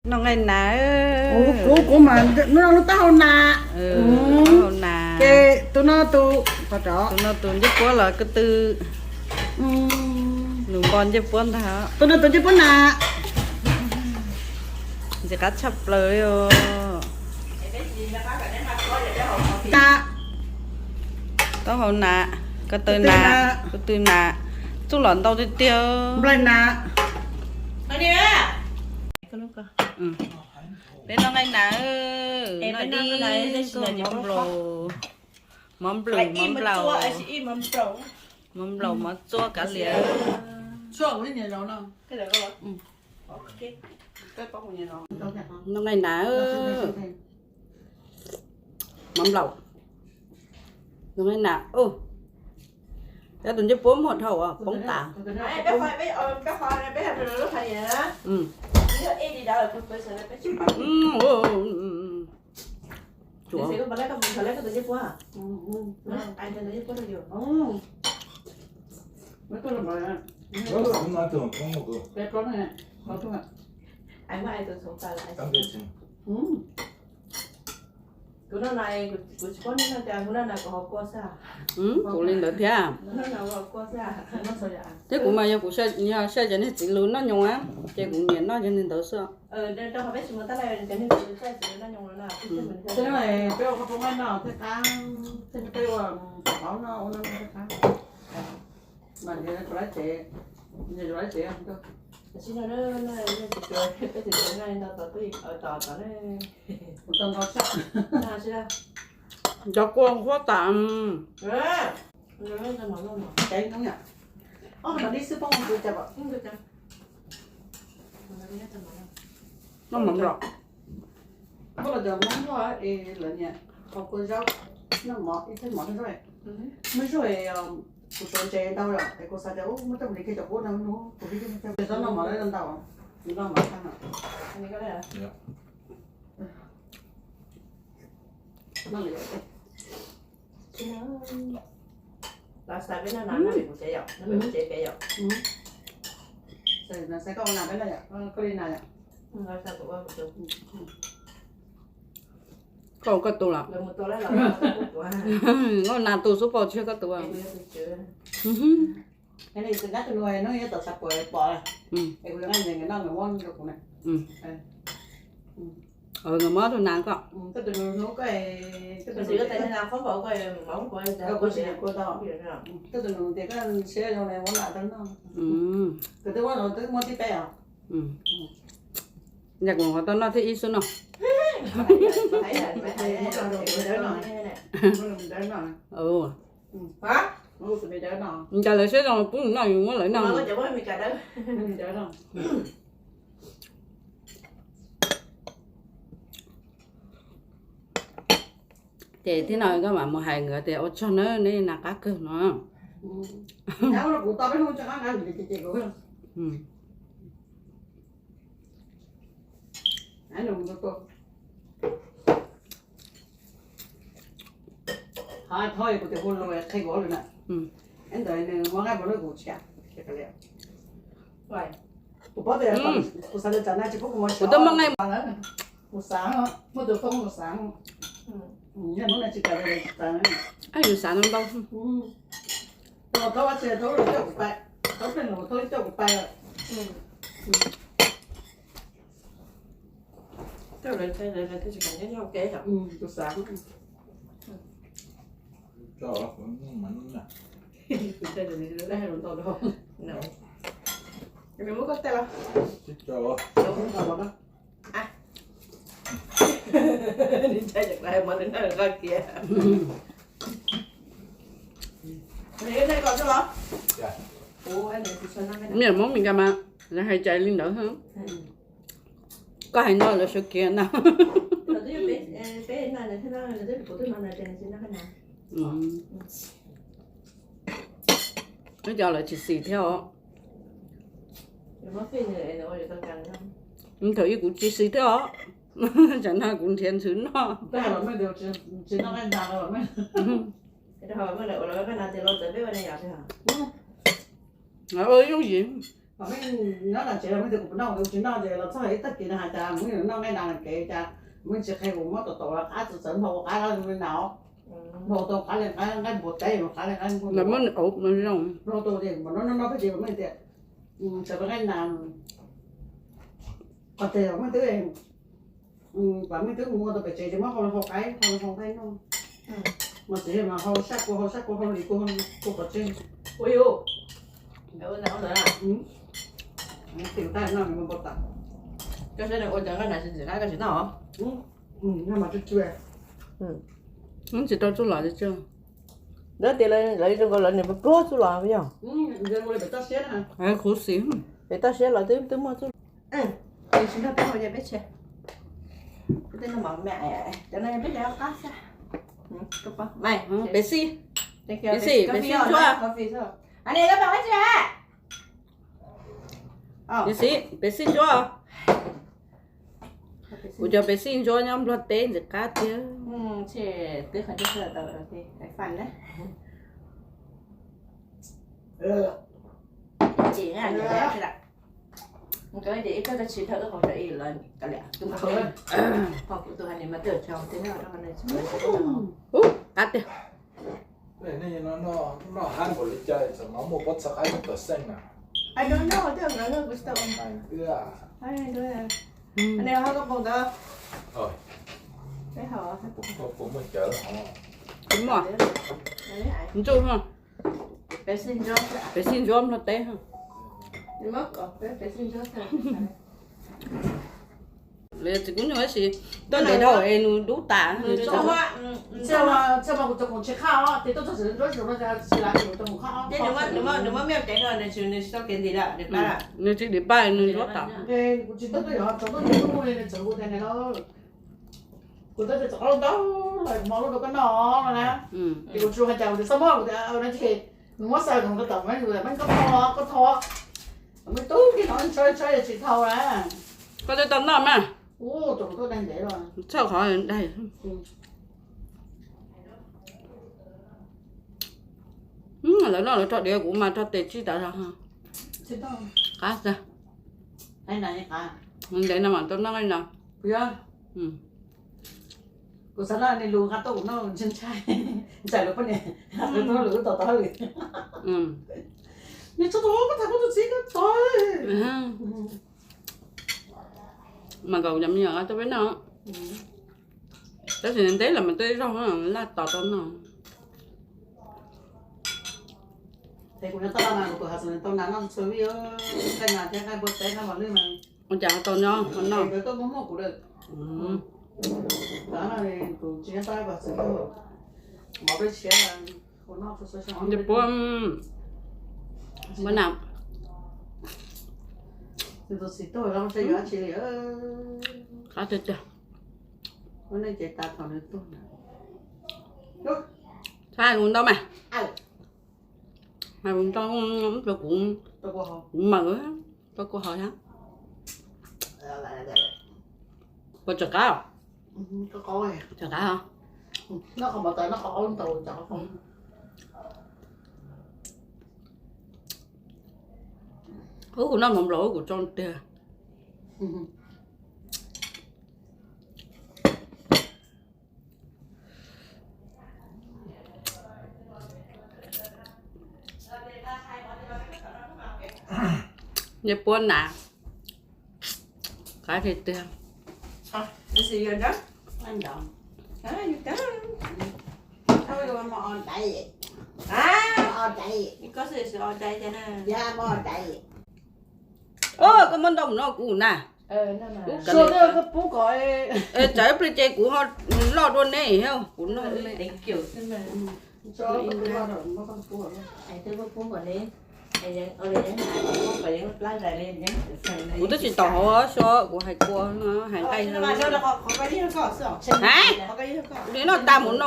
Noj nqaij nas. Kuv, kuv mas noj lub taub hau nas. Taub hau nas. Ces tus no tus, tus no tus ncej puab los ko tw. Nws npo ncej puab ntag. Tus no tus ncej puab nas. Ntxim qab tshaj plaws li os. Taub hau nas, ko tw nas, ko tw nas, txuj lom ntau tiag tiag. Nplaig nas. Peb noj nqaij nas, noj dib, mov nplaum, mov nplaum, mov nplaum, mov nplaum, mov txua kav liam. Noj nqaij nas, mov nplaum, noj nqaij nas. Cov tus ncej puab muag dhau poob tas. Kuv li ntawd thiab. Thiab kuv mas yog kuv, yog saib cov niag txiv lws noj nyoos, ces kuv nyiam noj cov niag ntawd xwb. Peb ua qhov poob noj thiaj qab, peb ua tom qab noj ua no thiaj qab. Mas yuav lab tsev, yuav lab tsev. Cov kua huab tas. Noj mov nplaum. Koj los cov Hmoob noj es lawv niam qhov kua zaub, noj mov ib txhais mov noj zaub. Muaj zaub es kuv suav ntses ntau lawm es kuv xav tias muab coj mus li kiag cov kua no hnub kuv pib coj mus coj mus noj mov ntau, noj mov tag no. Los xav peb noj nas no kuv tsev yom, no kuv tsev pem yom. Xav koj ua nas peb noj yom, koj li nas yom. Koj ua koj tus los? Koj nas tus xub pom tsis yog koj tus. Nkawd muab tus nas koj. Yog kuv qhov tau noj thiab ib xub no. Cas lawv siab zoo pub noj, yus muab lawv noj. Ces tib no koj mam mus hais nkawd tias ua tsaug na, neb nas qab kawg no. Thov kuv tias hu lus qhia kuv lawm na. Ntawd nws muab nqaij npaum li kuv tsis kam. Kuv paub tias kuv xav tias tsam no tsis pub kuv mus, kuv twb muab nqaij, kuv xav muaj tus phone kuv xav, yog hnub no tsis kam li tsis kam. Yus xav ntau ntau. Thaub ab tsi thaub los coj kuv pais, thaub plig los thaub coj kuv pais lawm. Tus xav. Muab koj tej los. Ntshai ces kuv hais mov nws noj nws qaj kiag. Niam Hmoob Mes Kas mas lawv hais cai li ntawd. Koj hais no lawv sawv kiag ntag. Ib co lawv tsis xis thiab os. Thaum ub kuv tsis xis thiab os. Tsam no kuv nrhiav ntxhw noj. Yooj yim. Kom mej nyob nram tsev los mej tias kuv puas noj, kuv tsis noj ces los txog ib tag kis no has tas mej noj nqaij nas kev cas mej tsis qhia kuv muab tom tom qab txawv txawv nphau ua qab li na. Nphau tau qab li qab nqaij npua teb, qab li qab npua, nphau tau ces noj noj noj peb ces mej tias txawv nqaij nas. Qhov tias mej twb, pas mej twb mus ua tau pem tsev ces muab hau hau qaib, hau hau nqaij noj. Mas txiv mas hau sab kua hau sab kua hau li kua kua pov tseg. Ua yus, tim tab no nws npau taws. Koj saib ua cov nqaij nas tsis ntxim qab koj tsis noj. Noj mas tsw tsw. Tsis tau txuj lom li. Lawv tias lawv zoo nkaus lawv nws pluag txuj lom yog. Kuv xis pem toj siab los twb twb muaj txuj. Tsis nrog peb haus ces peb tshe, peb tej no mos me, cov no peb cov qab xwb. Pes xij, pes xij ntsuab. Pes xij, pes xij ntsuab. Kuv cov pes xij ntsuab nyob Nplog teb ntxim qab tiag. Ub, qab tiag. Noj hab npaum li cas txawm mas muaj pob txha qaib tawm xeej na. Puas muaj cawv hov? Ntsuj, pes xij ntsuab Nplog teb. Txiv kub nyuj tab sis tuaj ntev dhau es nws dub tas. Nws tsis dim paj nws ntsuab tas. Kuv tab tias txov lub ntau lawm mov lub rau koj noj no na. Ces kuv tsis hais cas kuv tias txhob muab kuv tias no ces nws muab xaws nws rau tom meb, kuv tias meb koj thau koj thau, meb tub kiag no ntshai ntshai tsis thau na. Koj twb tau noj mas. Ub, tus kuv tuaj daig ntev los. Txhawj qhov daig. Lawv noj lawv rho diav kuv mas rho tes tsib tas zog. Qab xwb. Ntev no mam tau noj no. Kuv xav noj niag lus nqa tuaj kuv noj ntshai ntshai, ntshai lus poj niam, lus tom tod li. Nws txhob tau koj tham koj tus txiv koj tod. Mas kom cov me nyuam tuaj peb noj. Tab sis ntev los mas tuaj ib zaug laj tos tau noj. Kuv nyob toj laj mas kuv tus hav xwm tau nas noj txhua vij, nqaij nas thiab nqaij npua teb nqaij mos lwj mas. Ua cas ho tau nyob ho noj? Nkawd tuaj muab muag kuv lawm. Tus tsis nyob toj laj hav xwm tuaj mov peb tshiab, kuv noj txhua txhua xyoo. Puab, puab na. Tus txiv tuag los tsis yuav dab tsi li. Qab tiag tiag. Ua neej ces tas thaum nws tuag na. Txhob hais lus ntau mas. Hais lus ntau rau kuv, kuv mawm, koj kua haus thiab. Puas tseem qab? Tseem qab os. Ub, kuv noj mov nplaum ub kuv tso tiag. Nyiaj puab nas, qab tiag tiag. Koj muab ntau mus noj kuv na. Tsam ib pliag ces kuv ho loj dua neb, kuv noj. Kuv twb tsis tau hauv xyov kuv hais kua no hais nqaij. Li no tas mus no.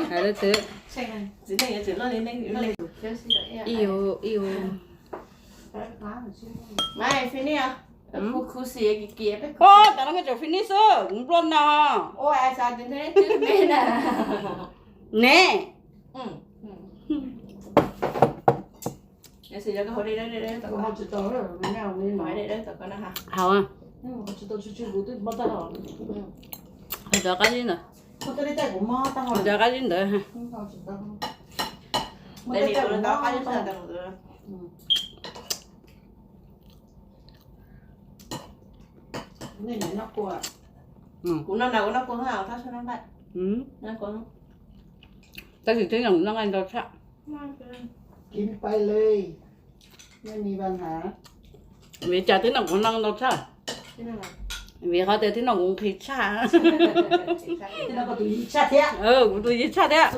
Hais li twb. Ib u, ib u. Ua, tam no koj tseem finish xwb, kuv npluaj no. Ne. Haus, haus cov qab zib ntawd, haus cov qab zib ntawd. Kuv no na, kuv noj kua, tab sis twb yog kuv noj nqaij ntau tshaj. Vim cas twb no kuv noj ntau tshaj? Vim qhov tias twb no kuv nqhis tshaj. Kuv tus yig tshaj thiab.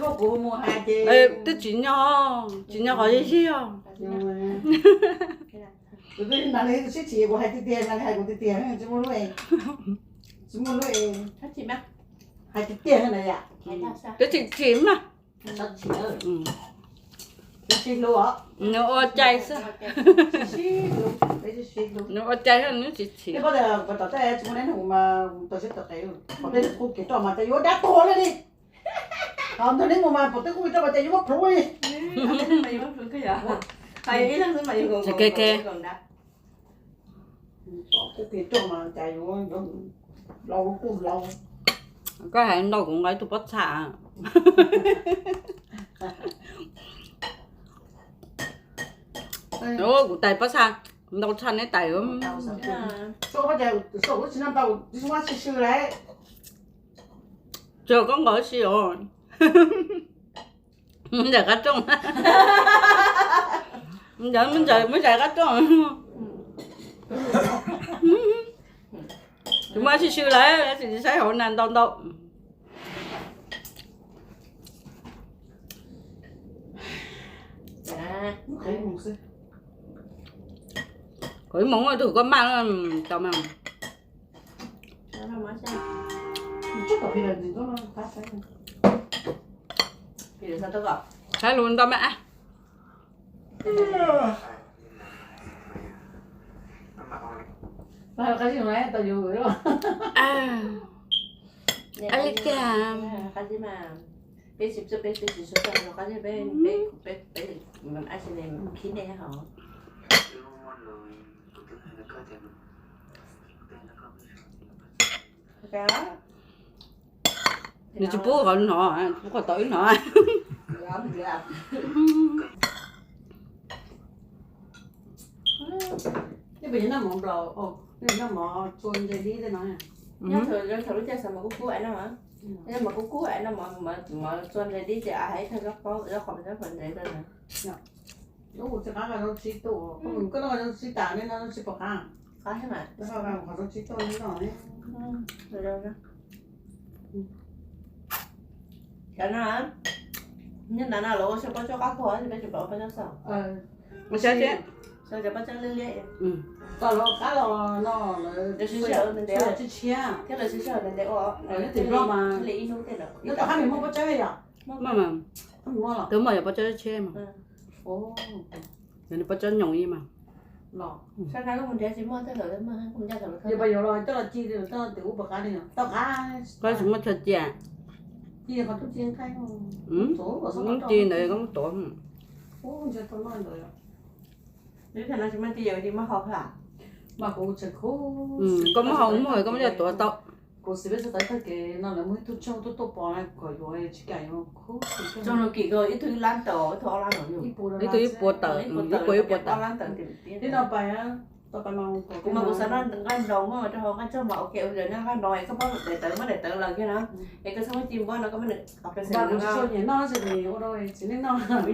Twb tsim nyog, tsim nyog qhov yig yig os. Sib tsim kuv hais tiag tiag, hais kuv tiag tiag, tsis muaj lub, tsis muaj lub, hais tiag tiag na yom. Twb tsim tsim na. Nws ua cai xwb. Nws ua cai xwb, nws tsis tsim. Koj hais ntau kuv nqa ib tug pob txha. Kuv tais pob txha ntau tshaj neb tais. Tsuas koj nqos si os. Ntawm qab rooj. Ntawd muab ntsaws, muab ntsaws qab rooj. Tus muaj sib sw lawm, tsis saib hauv na ntau ntau. Kom ib moos tus koj maj tau mas. Saib lus ntau mas. Nws tsis pub qhov hnov, pub qhov tau wb hnov. Thaum lub caij xav mas kub kub no, mas txua ntse dib ces hais thaj zaub qaub zaub qhov zaub qhov ntse. Ub, tsis qab nqa zaub tsib tuaj, koj nqa zaub tsib tas ne, no zaub tsib puas qab? Qab thiab mas. Qhov zaub tsib tuaj ne no ne. Cov no, nyob ntawd no lawv ua xyaw pob tsuas qab khuag, peb tsis pom pob tsuas xav. Xyaw cov pob tsuas liab liab. Txog lawv qab los no lawv sib sib tshiab. Thiab lawv sib sib ntev ntev ua, nyob tim Nplog mas, nyob tom qab nws muaj pob tsuas yom? Muaj mas, twb muaj yog pob tsuas tshiab mas. Yog nws pob tsuas nyoos ib mas. Yog pas yuav los coj los ci, coj tim ub puas qab li, tau qab. Koj tsis muaj chaw cia. Ci qhov tub ci nqaij, ci ntawd koj muab tuav. Koj muab hau muag koj muab coj tuav tau. Kuv xav peb txog tau tag kev no lawv muaj ib tug tshooj tuaj tuaj pov na kom yuav tsis kam yuav khub. Tshooj no kim ko ib tug ib lab tawm, ib tug ob lab no. Ib tug ib puas tawm, ib puas ib puas tawm. Tib no pais, tau pais mas kuv mas kuv xav noj nqaij nroo rau hauv nqaij tsuag mas ok, noj nqaij nroo es koj muab daim tawv, muab daim tawv lawm kiag na, es koj txhob muab ci npua no, koj muab nws, kuv nyiam noj, kuv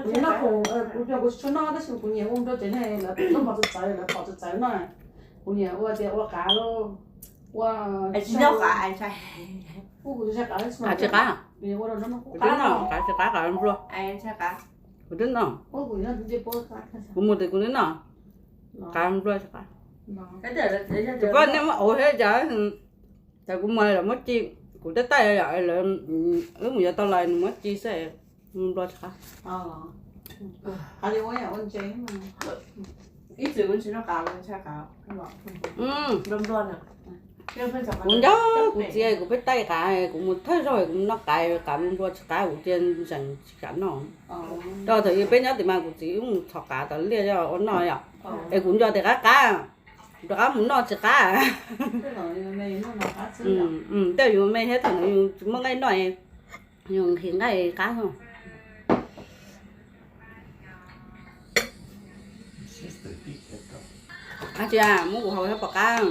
nyiam noj khoom, kuv tsis tshua noj tab sis kuv nyiam ua nroo tsev neeg lawv tuaj mov txawv txawv, lawv pom txawv txawv no. Kuv nyiam ua tias ua qav, ua tsis qab, tsis qab, qav tsis qab, qav nplua. Kuv twb noj, kuv mus tim kuv twb noj, qav nplua tsis qab. Tus poj niam muab auv thiab cas, cas kuv mus lawm muab ci, kuv tab tab yom, wb mus yuav tau lawm nws muab ci xwb, nplua tsis qab. Ib txwm kuv tsis noj qav, kuv ntshai qav. Kuv nco kuv txiv kuv peb taij qav, kuv mus thawj zaug kuv mus noj qav, qav nplua nplua tsis qab, kuv cia ntsees tsis kam noj. Rau thaum peb nyob tim mas kuv txiv mus txhos qav tas liaj ua noj yom, es kuv nco tias qab qab, rov qab mus noj tsis qab. Tej yus me thiab thaum yus tsis muaj nqaij noj, yus nqhis nqaij qab. Ab tsi, muab kuv haus thiab pom qab.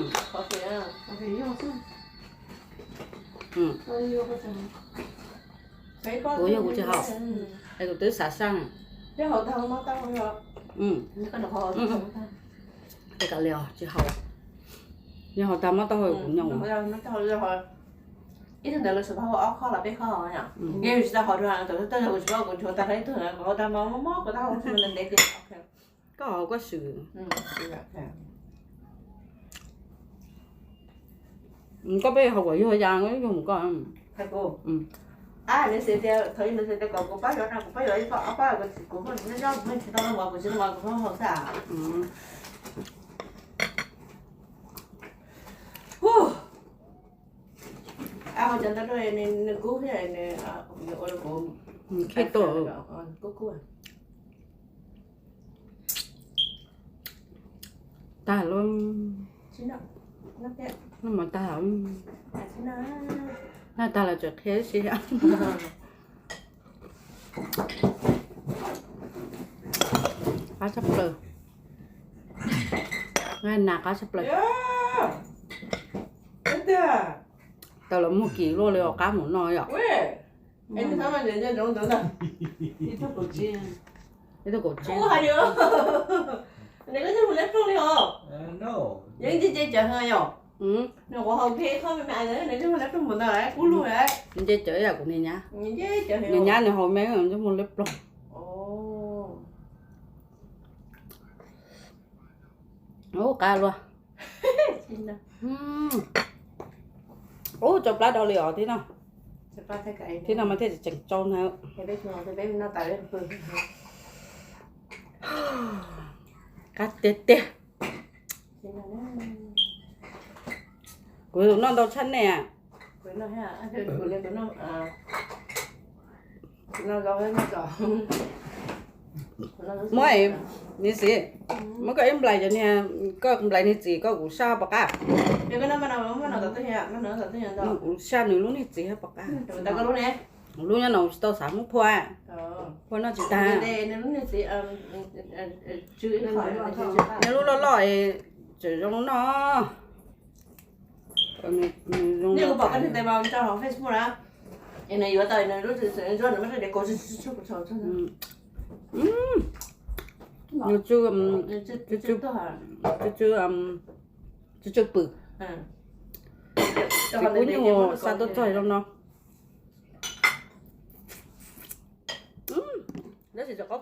Kuv yog kuv tsis haus, es kuv twb xav saj. Kav liam tsis haus, yog haus tag muab taub hau kuv nyob. Ib tug ntawd lawv xav tau ob khob los peb khob, yog tsis tau haus dua, kuv tsis paub, kuv tsis haus tag, ib tug ntawd kuv haus tag mas mob mob kuv taub hau ntev ntev tias. Koj haus koj swm. Koj peb haus kom yog ya, yog mus koj. Nws xav tias thaum ub nws xav tias kom kuv pab yuav no, kuv pab yuav ib pob ob pob, kuv kuv nyob nyob kuv tsis tau noj mov, kuv tsis noj mov kuv pab haus xwb. Ab, haus cov ntawd rau nws kub thiab nws ua rau kuv khib tuaj. Kub kub. Tag lawm. Noj mov tag lawm. Noj tag los tseem qhia si. Qab tshaj plaws. Nas qab tshaj plaws. Tau los muag kis luaj li os, qab mus no yom. Ib tug kaum tsib. Nce cawv ib yam kuv niag nyab, niag nyab nws haus me ntsej muag liab ploog. Ub, qab luaj. Ub, tsau plab dhau li os thiab no. Thiab no mas thiaj tseem tsau na. Qab tiag tiag. Kuv noj ntau tshaj nej. Muab, niag txiv, muab koj ib nplais cov niag, koj nplais niag txiv koj kuv saj pom qab. Kuv saj nws lub niag txiv pom qab. Lub nyob no tsis tau xav muab phua, phua noj tsis tag. Nws lub loj loj es tseem zoo noj. Nws tsw, tsw, tsw pwm. Tsis pub nyuj xa tuaj txog zoo no. Lawv tsis tso qab